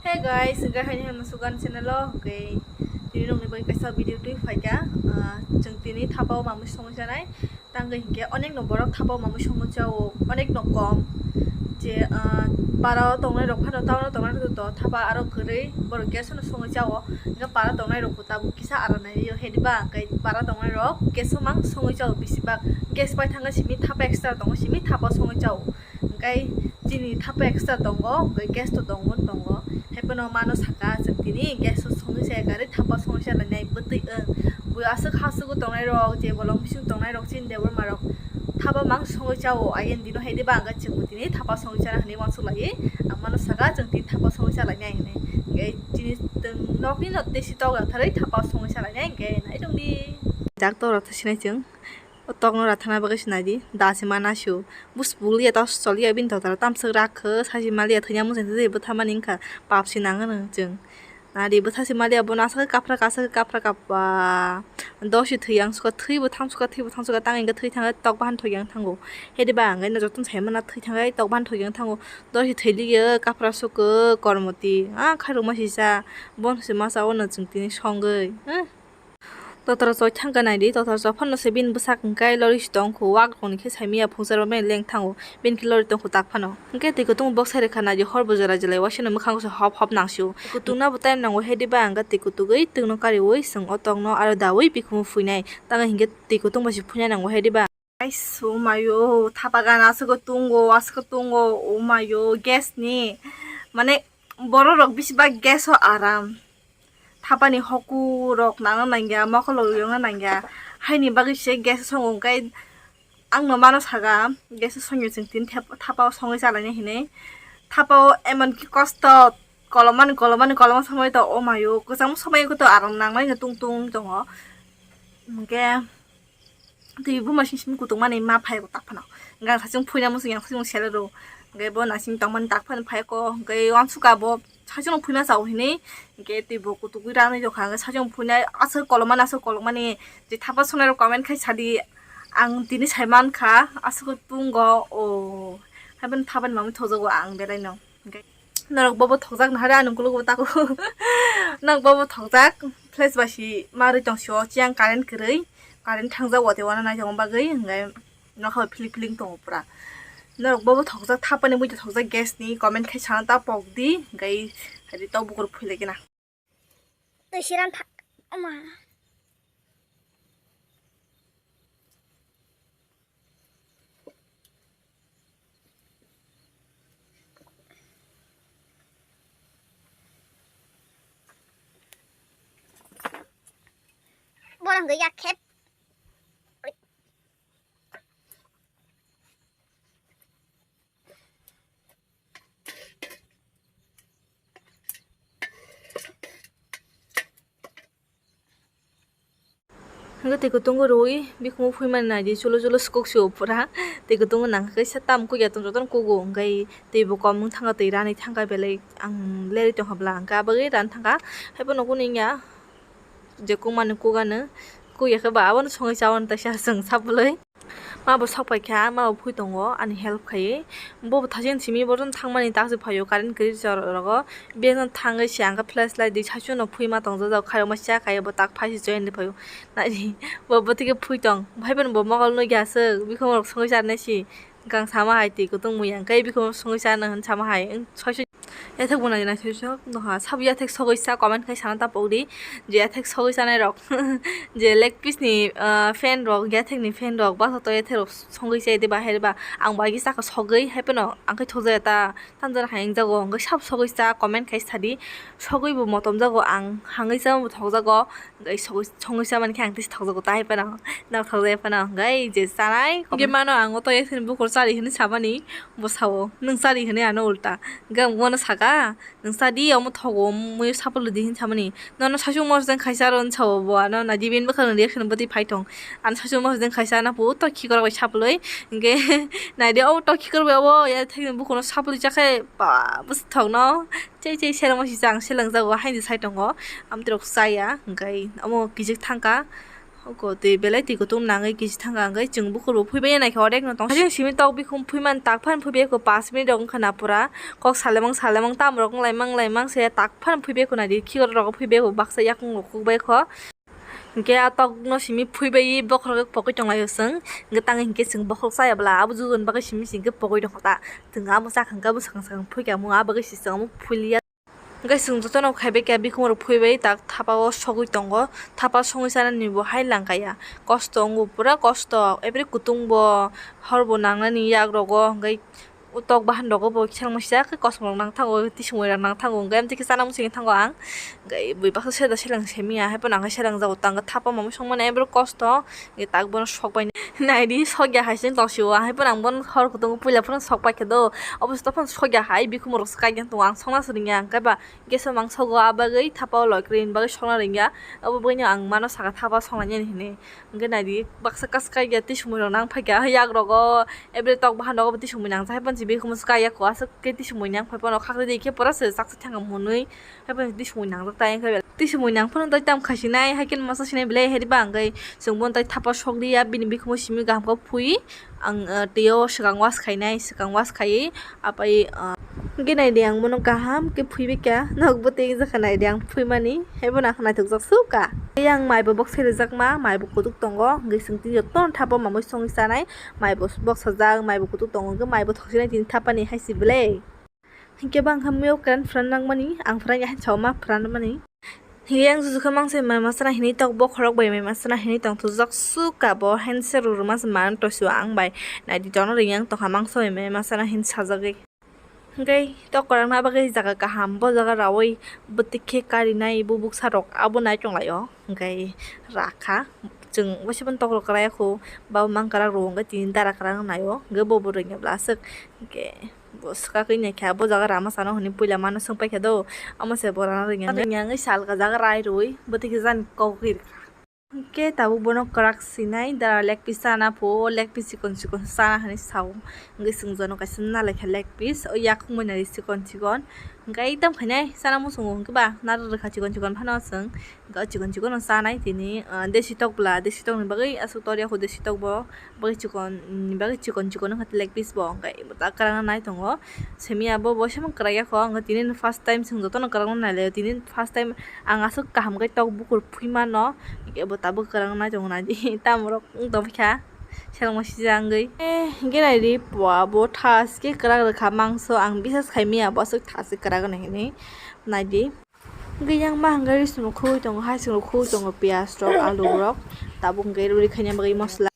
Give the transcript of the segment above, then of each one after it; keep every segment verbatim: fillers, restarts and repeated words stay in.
Hey guys, hingke haini hai musugan channel o, hingke tini nokni bai kaisa video twi phaikha. Ah, chwng tini thapao mamwi songwi chanai. Tangwi hingke onek no borok thapao mamwi songwi chao, onek no kom. Je, ah, para o tongnai rok phano, town o tongnai rok to thapa aro kwrwi, borok gas no songwi chao. Hingke para tongnai rok bo tabuk kisa aram nai rio, hedi ba hingke para tongnai rok gas o mang songwi chao bisi bak. Gas pai thangkhe simi thapa extra tongo, simi thapao songwi chao. Hingke chini thapa extra tongo, hingke gas to tongo, tongo. Haiphano mano saka chwng tini gas o songwi chaya gari thapa songwi cha lainai bwtwi wng. Bo aswk ha aswk o tongnai rok, je bolong bising tongnai rok chini debor ma rok thapa mang songwi chao, ayen dino hai de ba ang chwng bo tini thapa songwi chana hinwi uansuk lai. Ang mano saka chwng tini thapa songwi cha lainai hinwi. Hingke chini twng nokni no tei si tok ya tharwi thapa songwi cha lainai hingke nai tongdi. Jak tok rok tha sinai chwng. O tokno rathana bagwi se naidi, da se mana sio. Bus bul ya, tos chol ya, bini dotara tamswk rakho, sachi mal ya, thwina muchung twi bwtha mani wngkha, pap se nang ano chwng. Naidi bwtha se mal ya, bono aswk kaphra, aswk kaphra, kappa. Dosi thwi yang sukha, thwi bo thang sukha, thwi bo thang sukha, tang hingkhe thwi thangkhe tok bahan thok yang thango. Hede ba ang no jotono sai mana thwi thangkhe tok bahan thok yang thango. Dosi thwi liya, kaphra sukha, kormoti, ah, khairokma sisa, bono se masa o no chwng tini songwi. Totra choi thangkha naidi, totra choi phano se bini bwsak hwnkhe lori si tongkho, wak rokni khe saimanya phungsa rok bai leng thango, bini khe lori tongkho tak phano. Hwnkhe twi kutung boksai rwkha naidi, hor bo jora jora waisano mwkhango se hop hop nangsio. Kutung no bo time nango hedi ba hwnkhe twi kutugwi twngno kariui chwng o tokno aro daui bikhumu phuinai, tamo hwnkhe twi kutung bai se phuina nango hedi ba. Aiso mayo, thapa gana aswk tongo, aswk tongo, o mayo, gas ni, mane, borok rok bisi bak gas o aram. Thapani hoku rok nangna nangya, mokol rok yongna nangya. Haini bagwi se gas o songo, hwnkhe ang no mano saga, gas o songya chwng tini thep-, thapa o songwi chalaina hinwi. Thapa o emon ki kosto, kolomani, kolomani, koloma somoi to, o mayo, kwchangma somoi to aram nangnai no tung tung tongo. Hwnkhe, twi buma simi simi kutung mani ma phai tak phano. Gang sachung phuina muchung yang sachung sele ro. Hwnkhe bo nasing tongmani tak phano phai ko. Hwnkhe uansukha bo sachung phuina chao hinwi. Hwnkhe twi bo kutugwi rani rokha. Hwnkhe sachung phuina aswk kolomani aswk kolomani. Je thapa sonai rok comment khai sadi. Ang tini sai mankha aswk tungo o. Haibani thapani mamwi thojago ang belai no. Hwnkhe norok bobo thokjak nahari ani ukuluk bo tako. Norok bobo thokjak, flash bai si marwi tong sio, chiyang current kwrwi, current thangjak watwi wana naithokma bagwi, hwnkhe nokha bai philik philik tongo pura. Norok bobo thokjak, thapani muitu thokjak gas ni, comment khai sana ta pokdi, hwnkhe hai tok bukur phuilai gana. Twi siran pha-, oma. Borang gaya khet. Hwnkhe twi kutungo rwi bikhumu phuimani naidi, chulo chulo sukuk sio pura. Twi kutungo nangkha kaisa tam kukya tong jotono kugo, hwnkhe twi bo kom wng thangkha, twi rani thangkha belai ang lerwi tongkha bwla, hwnkhe abagwi rani thangkha. Haibo nugo nungya je kukmani kukano, kukya khe ba abono songwi chawano taisa chwng sapului. Ma bo sok pai kha, ma bo phui tongo ani help khaiwi. Bo bo thajin simi bohrok thangmani tak se phaio, current kwrwi jora rogo. Biyang thangwi se ang khe flash light di saichung no phui ma tongjak, khairokma cha khaio, bo tak phai se join di phaio. Naidi, bo bo tike phui tong. Bhai bai bo mokol nugya aswk, bikhumu rok songwi charnai si. Gang sama hai twi kutung muya, hwnkhe bikhumu songwi charno hwn sama hai. Saichung Yathek bo nai nai sojak no ha. Sabo yathek sogwi cha comment khai sana ta pokdi. Je yathek sogwi chanai rok. Je leg piece ni, ah, fan rok, yathek ni fan rok. Basa to yathek rok songwi chai de ba hai ba. Ang bai kisa ka sogwi hai pano. Ang khai thokjak ta. Tamjani hai wng jago. Ang khai sabo sogwi cha comment khai sadi. Sogwi bo motom jago. Ang hangwi cha bo thok jago. Gai sogwi, songwi chamani khe ang tei thokjago, tai phano, nok thokjai phano, gai je chanai. Hingke mano ang o to yathekni bukur chari hinwi samani, bo sao, "Nwng chari," hinwi ano ulta. Hingke ang bono saka, "Nwng chadi, omo thogo, muiyo sapuludi," hinwi samani. Nono saichung mosjeng khaisa aro hinwi sao bo ano, naidi bini bwkhakni reaction bwtwi phai thong. Ano saichung mosjeng khaisa ano phuto khikrok bai sapului. Hingke naidi obo to khikrok bai obo yathekni bukurno sapului chakhe ba bwswk thokno. Chei chei selengma sijak ang selengjago haini side tongo. Amtwrok chaya hwnkhe omo kijik thangkha. Oko twi belai twi kutung nangwi kisi thangkha hwnkhe chwng bukur bo phuibai naikha odek no tong. Haino simi tok bikhum phuimani tak phano phuibai kho, pash minute rok wngkha na pura. Kok salemang salemang tam rok wnglaimang wnglaimang se tak phano phuibai kho naidi, khikrok rok phuibai kho, baksa yakung rok kukbai kho. Hwnkhe a tok no simi phuibai bokhorok pokoi tonglaio chwng. Hwnkhe tang hinkhe chwng bokhorok chaya bwla abo jugon bagwi simi se hinkhe pokoi tongkha ta. Chwng abo chakha hwnkhe abo swkang swkang phuikha, omo abagwi se chwng omo phuiliya. Hwnkhe chwng jotono khaibai kha, bikhung rok phuibai tak thapa o sogwi tongo. Thapa songwi chanani bo hai lang kaya. Kosto wngo, pura kosto. Every kutung bo, hor bo nangnani yak rogo, hwnkhe tok bahan rogo bo seleng masa khe kosom rok nang thango, tisumui rok nang thango. Hwnkhe amtwi khe chana muchungwi thango ang. Hwnkhe bui baksa seda seleng semiya, hai phano ang seleng jago tang thapa mamui songmani, every kosto. Hwnkhe tak bono sokbai naidi, sokya hai se tongsi o, hai phano ang bono hor kutung puila phano sokpai khe do. Obo se tong phano sokya hai, bikhum rok se kaikha tongo, ang songna se rwngya, hwnkhe ba Gas o mangsogo, a bagwi thapa o loi kwrwi ni bagwi songna rwngya. Abo bagwino ang mano saka thapa songnainani hinwi. Hwnkhe naidi baksa kaska ya tisumui rok nang phaikha yak rogo, every tok bahan rogo bo tisumui nangjak, hai phano se bikhum swkang ya ko aswk khe tisumui nang phai phano khakchangdi khe pura se chaksa thangkha hwnwi. Hai phano tisumui nangjak ta wngkha tisumui nang phano tei tam khasinai, hai kheno masa sinai belai hai ba hwnkhe chwng bono tei thapa sokliya, bini bikhumo simi kaham khe phui. Ang, ah, twi o swkang wash khainai, swkang wash khaiwi apai, ah, hwnkhe naidi ang bono kaham khe phuibaikha, nok bwtwi wngjakha naidi ang phuimani, haibo nang naithokjak sukha. Tei ang maibo boksai rwjakma, maibo kutuk tongo, hwnkhe chwng tini jotono thapa mamui songwi chanai, maibo boksajak, maibo kutuk tongo, hwnkhe maibo thoksinai tini thapani hai se belai. Hinkhe bo ang kha miyok kwran phrang nangmani, ang phrang ya hai chao ma phrang mani. Hinkhe yang juju khe mangsa bai masa na hinwi tok bokhorok bai masa na hinwi tong thujak sukha bo handset rw rwma se man toisio ang bai naidi tono riyang tongkha mangsa bai masa na hinwi sajagwi. Hinkhe tok kwrang na bagwi jaga kaham bo jaga raui bwtwi khe karinai bubuk sarok abo nai tonglaio hinkhe rakha. Chwng waisa tok rok kwraya kho babo mang kwrak rw hinkhe tini dara kwrak naio hinkhe bo bo rwngya bwla aswk hinkhe. Bo swkagwi naikha, bo jaga rama sano hwnwi puila mano swngpaikha do, omo se bo rana rwngya wngwi salka jaga rai rwi bwtwi khe jani kok rwkha. Hinkhe tabuk bono kwrak sinai dara leg piece chana phuo, leg piece chikon chikon chana hwnwi sao, wngwi chwng jono kaisa nalaikha leg piece, o yakhwng bai nai chikon chikon, hinkhe ekdam khainai chana muchungo hinkhe ba narwk rwkha chikon chikon phano chwng. Ga chikon chikon no chanai tini, ah, desi tok bwla, desi tok ni bagwi aswk tor ya kho desi tok bo, bagwi chikon, ni bagwi chikon chikon wngkha leg piece bo, hwnkhe ebo ta kwrang nai tongo, simi abo bo semo kwrak ya kho, hwnkhe tini first time chwng jotono kwrang nai laio, tini first time ang aswk kaham khe tok bukur phui mano, ebo tabuk kwrang nai tongo naidi, tamo rok wng tong kha selengma sijak wngwi, eh, hwnkhe naidi pua bo thaske kwrak rwkha mangso, ang bisas khai manya bo aswk thaske kwrak nai hinwi naidi. Hwnkhe yang ma hwnkhe risum rok khugwi tongo, hasing rok khugwi tongo, piyaj rok, alu rok, tabuk hwnkhe ruri khaina bagwi mosla.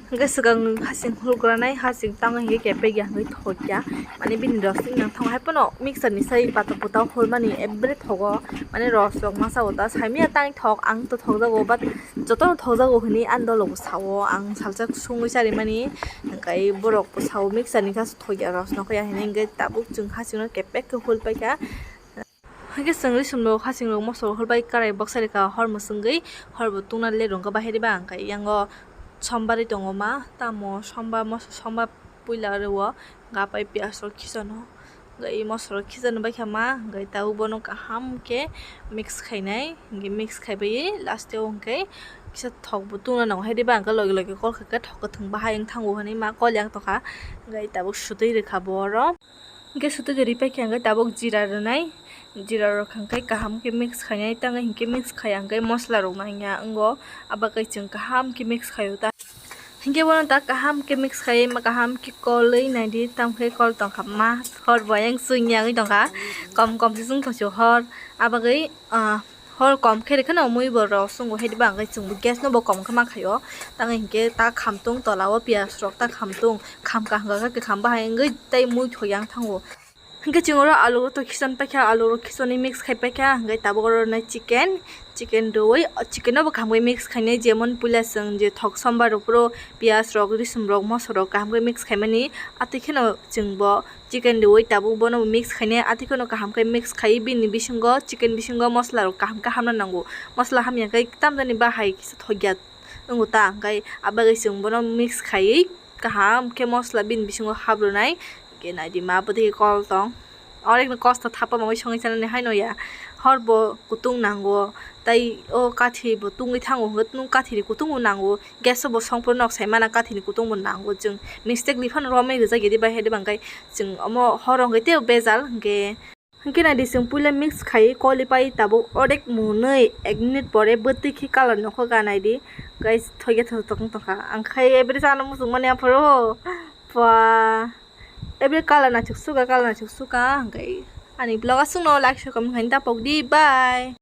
Hwnkhe swkang hasing hurgranai, hasing tangwi hwnkhe kepek ya hwnkhe thok ya, mane bini rosing nang thango, hai phano mixer ni sai pata puta hurmani every thogo, mane ros rok masa o ta saimanya tangwi thok, ang to thokjago, but jotono thokjago hwnwi ani dolo bo sao, ang salsa sungwi charimani, hwnkhe borok bo sao mixer ni kha thok ya, ros nokho ya hwnwi, hwnkhe tabuk chwng hasing no kepek khe hul paikha. Hwnkhe chwng risum rok, hasing rok, moso rok hol bai karai baksa rikha hor mwswngwi, hor bo tungna le rwngkha bahai riba, hwnkhe yango sombarwi tongo ma, tamo somba, moso somba puila rwo, hwnkhe apai piyaj rok khichano, hwnkhe moso rok khichano baikha ma, hwnkhe tabuk bono kaham khe mix khainai, hwnkhe mix khaibai last o hwnkhe kisa thok bo tungna nango hai riba, hwnkhe logi logi kol khaikhe thok kwthwng bahai wng thango hwnwi ma kol yang tongkha, hwnkhe tabuk sutwi rwkha bo oro. Hwnkhe sotwi kwrwi paikha hwnkhe tabuk jira rwnai, jira rwkha hwnkhe kaham khe mix khainai, tangwi hinkhe mix khaiya hwnkhe mosla rok nangya wngo, abo khe chwng kaham khe mix khaio ta. Hinkhe bono ta kaham khe mix khaiwi ma kaham khe kolwi naidi, tamkhe kol tongkha ma hor bo ayang chwngya wngwi tongkha, kom kom se chwng tongsi hor, abagwi, ah, Hor kom khe rwkheno mui bo rw swngo, hai diba hwnkhe chwngbo gas no bo kom khe ma khaio. Tangwi hinkhe ta khamtung tola o piyaj rok ta khamtung, khamka hwnkha khe kwkham bahai wngwi tei mui thok yang thango. Hinkhe chwng oro alu rok to khichon paikha, alu rok khichonwi mix khai paikha, hinkhe tabuk oro rwnai chicken, chicken rwui, chicken no bo khamwi mix khainai, jemon puila chwng je thok sombar rok phuru piyaj rok, risum rok, moso rok kaham khe mix khaimani, atwi kheno chwngbo. Chicken riui tabuk bono mix khainai, atwi kheno kaham khe mix khaiwi bini bisingo, chicken bisingo mosla rok kaham khe hamna nango. Mosla hamya khe tamjani bahai kisa thokya wngo ta, hwnkhe abagwi chwng bono mix khaiwi kaham khe mosla bini bisingo haprwnai. Hwnkhe naidi ma bwtwi kol tong, Onek no kosto thapa mangwi songwi chanani haino ya. Hor bo kutung nango. Tai o kathi bo tungwi thango hwnkhe nung kathi ni kutung bo nango. Gas o bo songphuru nok sai mana kathi ni kutung bo nango chwng. Mistake ni phano romwi rijak ya di bai hai di bangkai chwng omo hor wngkhe tei bejal hwnkhe. Hwnkhe nai di chwng puila mix khai koli pai tabuk odek mwnwi ek minute pore bwtwi khe colour nokho ga nai di. Guys, thoikhe thotok wng tongkha. Ang khai every chana muchung mani aphuru. Pua. Every colour naithok suka, colour naithok suka hwnkhe ani vlog aswkno like, share, comment khaina tapok di. Bye.